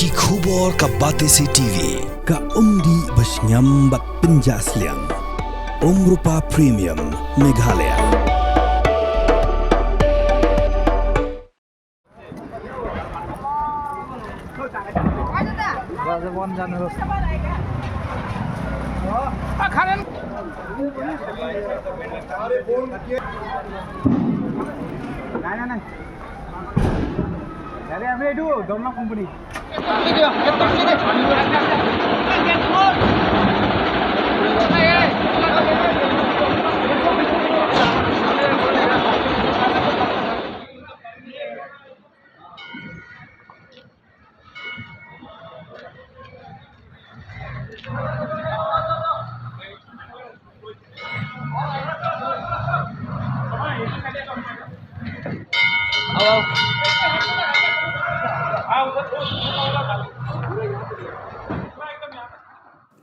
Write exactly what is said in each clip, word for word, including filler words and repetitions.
Ki khubor ka Batesi T V, ka umdih ba shngiam bad pynjah sliang. Umrupa Premium, Meghalaya.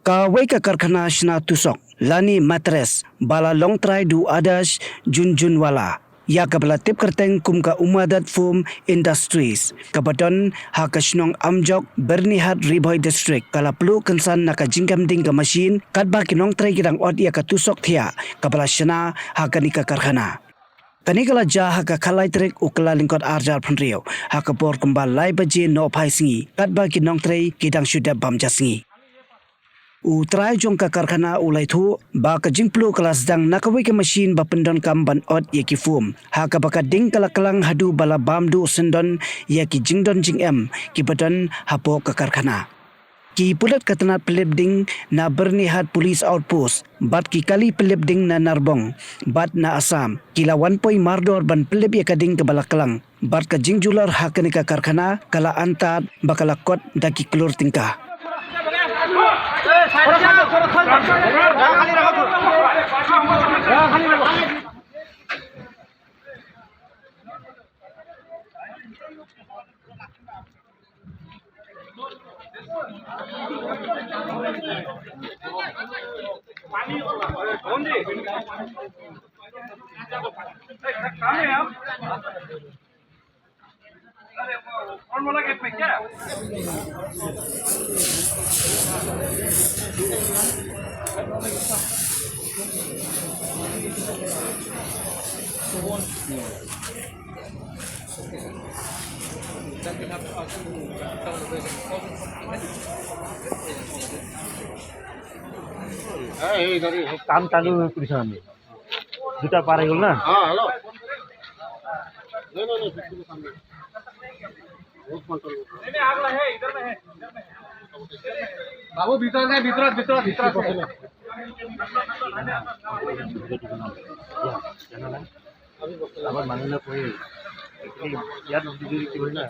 Kawei ka karkhana shna tusok lane mattress ba la long trai da u Adarsh Jhunjhunwala, ïa kaba la tip kyrteng kum ka Umadat Foam Industries, kaba don ha ka shnong Amjok, Byrnihat, Ri Bhoi District, ka la pluh kynsan na ka jingkem ding ka machine, katba ki nongtrei ki dang ot ïa ka tusok thiah kaba la shna ha kane ka karkhana. Kane ka la jia ha ka khatlai tarik u Kyllalyngkot arhajar phew hynriew, ha ka por kumba lai baje nohphai sngi, katba ki nongtrei ki dang shu dep bam ja sngi. U trai jong ka karkhana u la ïathuh ba ka jingpluh ka la sdang na kawei ka machine ba pyndonkam ban ot ïa ki foam, ha kaba ka ding ka la klang haduh ba la bam duh syndon ïa ki jingdon jingem kiba don hapoh ka karkhana. Ki pulit ka tnat pynlip ding na Byrnihat Police Outpost bad ki kali pynlip ding na Narbong bad na Assam ki la wan poi mardor ban pynlip ïa ka ding kaba la klang. Bad ka jingjulor ha kane ka karkhana ka la antad ba ka la kot da ki klur tyngka. काम चालू है, पुलिस वाले। দুটা পার হয়ে গেল না? हाँ, हेलो। नहीं, नहीं, नहीं, बिल्कुल सामने। बहुत कंट्रोल। बाबू, भीतर से, भीतर, भीतर, भीतर से। আবার মানিনা কই? ইয়াত দিদি কি বলে না?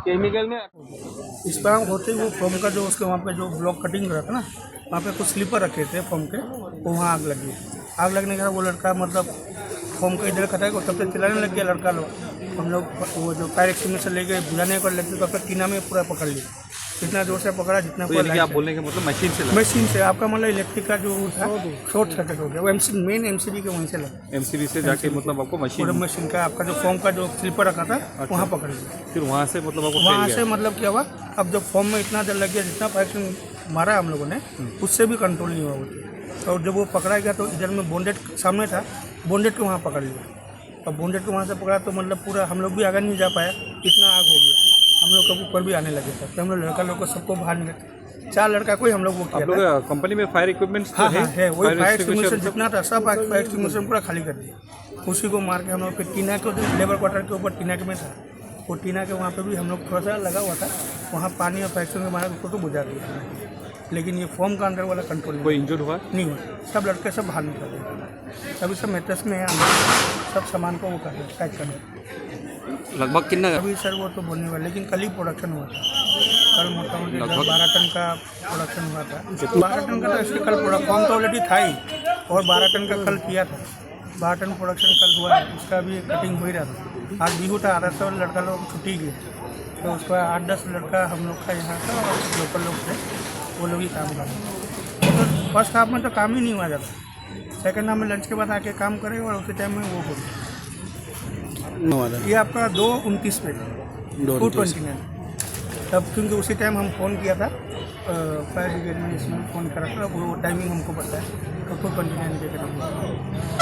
केमिकल में इस पर होते ही वो फोम का जो उसके वहाँ पे जो ब्लॉक कटिंग रहा था ना, वहाँ पे कुछ स्लीपर रखे थे फोम के, वो वहाँ आग लगी। आग लगने के बाद वो लड़का मतलब फोम का इधर खटाई को तब तक चिल्लाने लग गया लड़का लोग। हम लोग वो जो फायर एक्सटिंग्विशर लेके बुझाने को लगे तो फिर टीना में पूरा पकड़ लिया। जितना जोर से पकड़ा, जितना तो पूरा यानी कि लाइट आप से। बोलने का मतलब मशीन से लगा? मशीन से, आपका मतलब इलेक्ट्रिक का जो वो था, शॉर्ट सर्किट हो गया। वो एमसी, मेन एमसीबी के वहीं से लगा। एमसीबी से जाके एमसीबी से। मतलब आपको मशीन पूरा मशीन का, आपका जो फोम का जो स्लीपर रखा था, अच्छा। वहाँ पकड़ लिया। फिर वहाँ से मतलब आपको फैल वहाँ गया? से मतलब क्या हुआ, अब जब फोम में इतना देर लग गया, जितना फायर एक्सटिंग्विशर मारा हम लोगों ने, हम्म। उससे भी कंट्रोल नहीं हुआ वो चीज़। और जब वो पकड़ा गया तो इधर में बोनेट सामने था, बोनेट को वहाँ पकड़ लिया। अब बोनेट को वहाँ से पकड़ा तो मतलब पूरा हम लोग भी आगे नहीं जा पाया, इतना आग हो गया। हम लोग के ऊपर भी आने लगे थे, तो हम लोग लड़का लोग को सबको बाहर निकल चार लड़का को ही हम लोग वो किया आप लोग था। कंपनी में फायर इक्विपमेंट्स तो हाँ, है? हाँ, है। वही फायर फायर एक्सटिंग्विशर एक्सटिंग्विशर सब? जितना था, सब फायर एक्सटिंग्विशर पूरा खाली कर दिया। उसी को मार के हम लोग फिर टीना के उधर लेबर क्वार्टर के ऊपर टीना के में था, वो टीना के वहाँ पे भी हम लोग थोड़ा सा लगा हुआ था, वहाँ पानी और फायर एक्सटिंग्विशर के मारा, उसको तो बुझा दिया। लेकिन ये फोम का अंदर वाला कंट्रोल नहीं कोई हुआ। इंजर्ड हुआ? नहीं हुआ, सब लड़के सब बाहर निकल गए। अभी सब मैट्रेस में है अंदर, सब सामान को वो कर रहे हैं, पैक कर रहे हैं। लगभग कितना? अभी सर वो तो बोलने वाला, लेकिन कल ही प्रोडक्शन हुआ था। कल मोटा मोटी लगभग? दस बारह टन का प्रोडक्शन हुआ था। बारह टन का तो इसके कल प्रोडक्शन तो ऑलरेडी था ही, और बारह टन का कल किया था। बारह टन प्रोडक्शन कल हुआ है, उसका भी कटिंग हो ही रहा था। आज बिहू था, आधा सौ लड़का लोग छुट्टी गए, तो उसका आठ दस लड़का हम लोग का यहाँ का और लोकल लोग थे, वो लोग ही काम कर रहे थे। तो फर्स्ट हाफ में तो काम ही नहीं हुआ ज़्यादा। सेकंड हाफ में लंच के बाद आके काम करें और उसी टाइम में वो हो गया। नवादा। ये आपका दो उनतीस पे, दो टू उनतीस। ट्वेंटी नाइन। तब क्योंकि उसी टाइम हम फ़ोन किया था फायर ब्रिगेड में, इसमें फ़ोन करा था, वो टाइमिंग हमको पता है। तो टू ट्वेंटी नाइन के करीब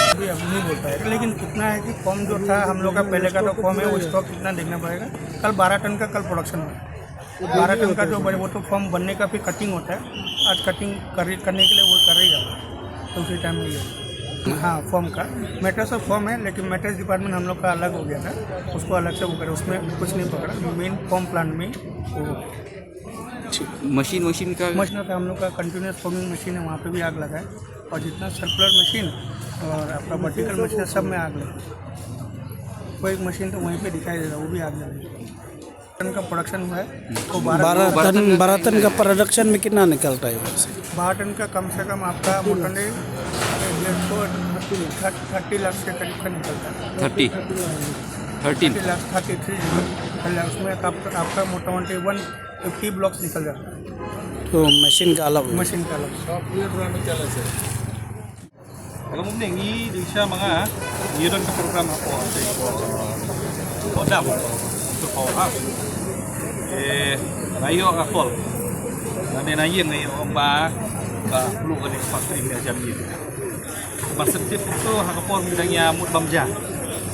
अभी हम नहीं बोल पाएगा, लेकिन कितना है कि फॉर्म जो था हम लोग का पहले का, तो फॉर्म है, वो स्टॉक कितना देखना पड़ेगा। कल बारह टन का कल प्रोडक्शन हुआ, बारह टन का जो बने, वो तो फॉर्म बनने का फिर कटिंग होता है। आज कटिंग कर, करने के लिए वो कर रही है, तो उसी टाइम में ये, हाँ, फॉर्म का, मैट्रेस और फॉर्म है, लेकिन मैट्रेस डिपार्टमेंट हम लोग का अलग हो गया था, उसको अलग से वो करे, उसमें कुछ नहीं पकड़ा, मेन फॉर्म प्लांट में ही वो। ठीक, मशीन, मशीन का? मशीन का हम लोग का कंटिन्यूस फॉर्मिंग मशीन है, वहाँ पे भी आग लगा है, और जितना सर्कुलर मशीन और आपका वर्टिकल मशीन है, सब में आग लगा है। कोई एक मशीन तो वहीं पे दिखाई दे रहा है, वो भी आग लगा है। टन का प्रोडक्शन हुआ है, तो बारह बारह टन, बारह टन का प्रोडक्शन में कितना निकलता है वहाँ से? बारह टन का कम से कम आपका मोटा नहीं, डेढ़ सौ, थर्टी लाख के करीब का निकलता है। थर्टी? थर्टी? थर्टी लाख, थर्टी थ्री, उसमें आप, आपका मोटा मोटी वन फिफ्टी ब्लॉक्स निकल जाता है। तो मशीन का अलग? मशीन का अलग। Alam mo ni, ngi di siya mga ngi don ka program ako sa iko. O dam. Ito ko ha. Eh, ngayo ka call. Nani na yin ngayo ba ba lu ka ni factory ni jam yin. Masih tip tu ha ka por mi dang ya mut bam ja.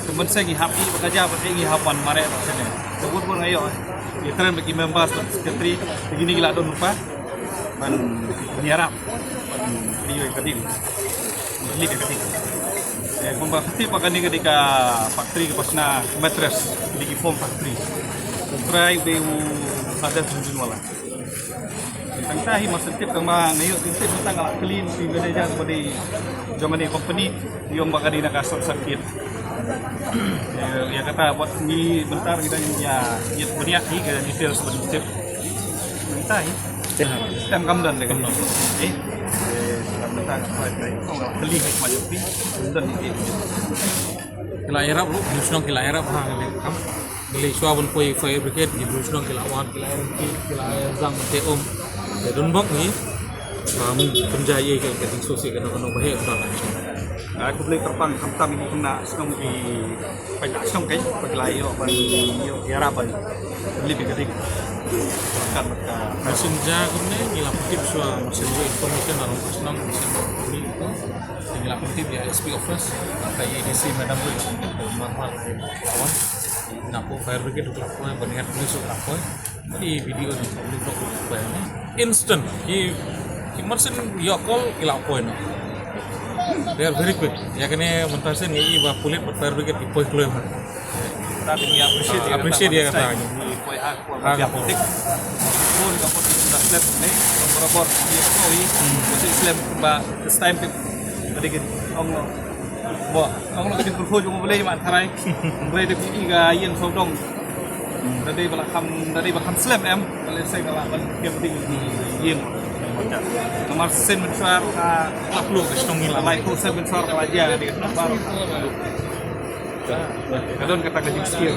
Kemen seng ngi happy ba ka ja ba ngi hapan mare ba sene. Sebut pun ngayo. Iteran bagi members dan secretary begini gila don rupa. Ban ban yarap. Ban liu ka ding. Ban liu ka ding. Eh, kumba khatip ba kane ka dei ka factory kaba shna mattress, ka dei ki foam factory. U trai u dei u Sadar Jhunjhunwala. Tang ta hi mar shen tip tang ba nga ïoh tip tang ba la clean ki manager ba dei jong kane ka company, ïoh ba ka dei na ka short circuit. Ïa, ïa kata wat ngi mynta ngi dang ïa ïa bniah hi ka details ban tip. Mynta hi. Tang kam don de kam don. Eh. Kam don ta ka beli hi ma jong pi. Don hi. Ki la ïarap ruh, ki shnong ki la ïarap ha, ki la kam. Ki la shuwa ban poi fire brigade, ki shnong ki la wan, ki la ïarap ki, ki la ïarap zang te um. Te don bok ni. Ba mun pynjah ïa ka, ka jingsuk sih kano kano ba heh ba la. Ah, khublei kyrpang khamtam ïa ki khynnah shnong ki paidbah shnong ki, ba ki la ïoh ban ïoh ïarap ban lip ïa ka dik. Kan ba ka Messenger kumne ngi la pyntip shuwa messenger information na long shnong messenger ni ko. Ngi la pyntip ïa S P office, ka A D C madam ko, Marhal Lawan. Napoh fire brigade u la poi, ban ïa police u la poi. Ki video ni public u la poi ni. Instant. Ki, ki mar shen ïoh call ki la poi noh. They are very quick. Ïa kane mynta shen ngi i ba police bad fire brigade ki poi kloi mar. Kita ngi appreciate ïa, appreciate ïa kata. Poi ha, poi ha, poi. Phone ka poi na slap ni. Barabor ïa poi. Poi slap ba this time. Tadi ki ong Bo, ong lo ka jingkyrkhu jong U Blei ma tharai. Blei da ki i ka ïing sawdong. Da dei ba la kham, da dei ba kham slem em. Ba lehse ka la ban kem ding ïing. Namar sien mynshuwa ka la plu ka shnong ngi la lai plu sien mynshuwa ka la jia ka dei ka namar. Ka don kata ka jingskhem.